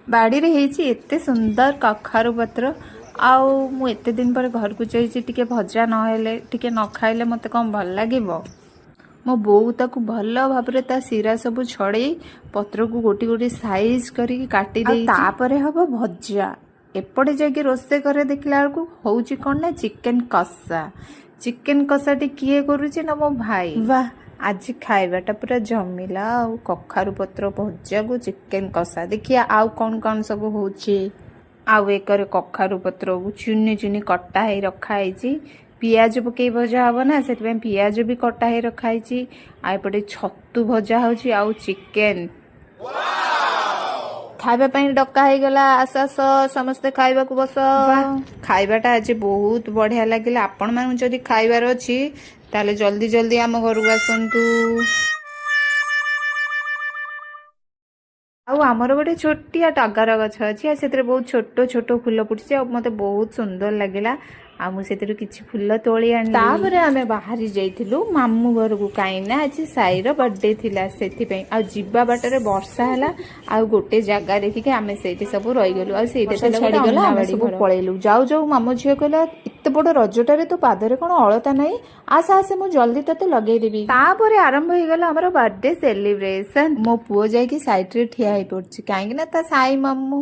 ବାଡ଼ିରେ ହେଇଛି ଏତେ ସୁନ୍ଦର କଖାରୁ ପତ୍ର। ଆଉ ମୁଁ ଏତେ ଦିନ ପରେ ଘରକୁ ଯାଇଛି, ଟିକେ ଭଜା ନହେଲେ, ଟିକେ ନ ଖାଇଲେ ମୋତେ କ'ଣ ଭଲ ଲାଗିବ? ମୋ ବୋଉ ତାକୁ ଭଲ ଭାବରେ ତା ଶିରା ସବୁ ଛଡ଼େଇ ପତ୍ରକୁ ଗୋଟି ଗୋଟି ସାଇଜ କରିକି କାଟି ଦେଇ ତାପରେ ହବ ଭଜା। ଏପଟେ ଯାଇକି ରୋଷେଇ ଘରେ ଦେଖିଲା ବେଳକୁ ହଉଛି କ'ଣ ନା ଚିକେନ କଷା। ଚିକେନ କଷାଟି କିଏ କରୁଛି ନା ମୋ ଭାଇ। ବାহ, ଆଜି ଖାଇବାଟା ପୁରା ଜମିଲା। ଆଉ କଖାରୁ ପତ୍ର ଭଜାକୁ ଚିକେନ କଷା। ଦେଖିବା ଆଉ କ'ଣ କ'ଣ ସବୁ ହଉଛି। ଆଉ ଏକରେ କଖାରୁ ପତ୍ରକୁ ଚୁନି ଚୁନି କଟା ହେଇ ରଖା ହେଇଛି। ପିଆଜ ପକେଇ ଭଜା ହବ ନା, ସେଥିପାଇଁ ପିଆଜ ବି କଟା ହେଇ ରଖା ହେଇଛି। ଆଉ ଏପଟେ ଛତୁ ଭଜା ହଉଛି ଆଉ ଚିକେନ। ଖାଇବା ପାଇଁ ଡକା ହେଇଗଲା। ଆସ ଆସ, ସମସ୍ତେ ଖାଇବାକୁ ବସ। ଖାଇବାଟା ଆଜି ବହୁତ ବଢିଆ ଲାଗିଲା। ଆପଣମାନଙ୍କୁ ଯଦି ଖାଇବାର ଅଛି, ତାହେଲେ ଜଲ୍ଦି ଜଲ୍ଦି ଆମ ଘରକୁ ଆସନ୍ତୁ। ଆଉ ଆମର ଗୋଟେ ଛୋଟିଆ ଟଗର ଗଛ ଅଛି ଆଉ ସେଥିରେ ବହୁତ ଛୋଟ ଛୋଟ ଫୁଲ ଫୁଟିଛି ଆଉ ମତେ ବହୁତ ସୁନ୍ଦର ଲାଗିଲା ଆଉ ମୁଁ ସେଥିରୁ କିଛି ଫୁଲ ତୋଳି ଆଣିଲି। ତାପରେ ଆମେ ବାହାରି ଯାଇଥିଲୁ ମାମୁଁ ଘରକୁ, କାହିଁକି ନା ଆଜି ସାଇର ବର୍ଥଡେ ଥିଲା ସେଥିପାଇଁ। ଆଉ ଯିବା ବାଟରେ ବର୍ଷା ହେଲା ଆଉ ଗୋଟେ ଜାଗା ଦେଖିକି ଆମେ ସେଇଠି ସବୁ ରହିଗଲୁ। ଆଉ ସେଇଟା ବର୍ଷା ଥିଲା ଗୋଟେ ଛାଡିଗଲା, ଆମେ ଅଙ୍ଗନବାଡି ସବୁ ଘର। ପଳେଇଲୁ। ଯାଉ ଯାଉ ମାମୁଁ ଝିଅ କହିଲା, ଏତେ ବଡ ରଜଟାରେ ତୋ ପାଦରେ କଣ ଅଳତା ନାହିଁ? ଆସ ଆସେ, ମୁଁ ଜଲ୍ଦି ତତେ ଲଗେଇଦେବି। ତାପରେ ଆରମ୍ଭ ହେଇଗଲା ଆମର ବର୍ଥଡେ ସେଲିବ୍ରେସନ। ମୋ ପୁଅ ଯାଇକି ସାଇଡରେ ଠିଆ ହେଇ ପଡୁଛି, କାହିଁକି ନା ତା ସାଇ ମାମୁଁ।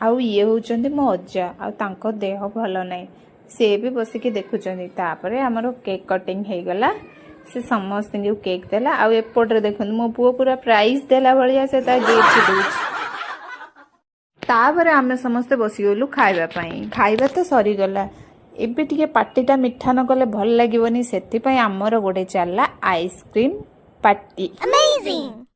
ଆଉ ଇଏ ହଉଛନ୍ତି ମୋ ଅଜା ଆଉ ତାଙ୍କ ଦେହ ଭଲ ନାହିଁ, ସେ ବି ବସିକି ଦେଖୁଛନ୍ତି। ତାପରେ ଆମର କେକ୍ କଟିଂ ହେଇଗଲା। ସେ ସମସ୍ତଙ୍କୁ କେକ୍ ଦେଲା। ଆଉ ଏପଟରେ ଦେଖନ୍ତୁ, ମୋ ପୁଅ ପୁରା ପ୍ରାଇଜ ଦେଲା ଭଳିଆ ସେ ତା ଗିଫ୍ଟ ଦଉଛି। ତାପରେ ଆମେ ସମସ୍ତେ ବସିଗଲୁ ଖାଇବା ପାଇଁ। ଖାଇବା ତ ସରିଗଲା, ଏବେ ଟିକେ ପାଟିଟା ମିଠା ନ କଲେ ଭଲ ଲାଗିବନି। ସେଥିପାଇଁ ଆମର ଗୋଟେ ଚାଲିଲା ଆଇସ୍କ୍ରିମ୍ ପାର୍ଟି। Amazing!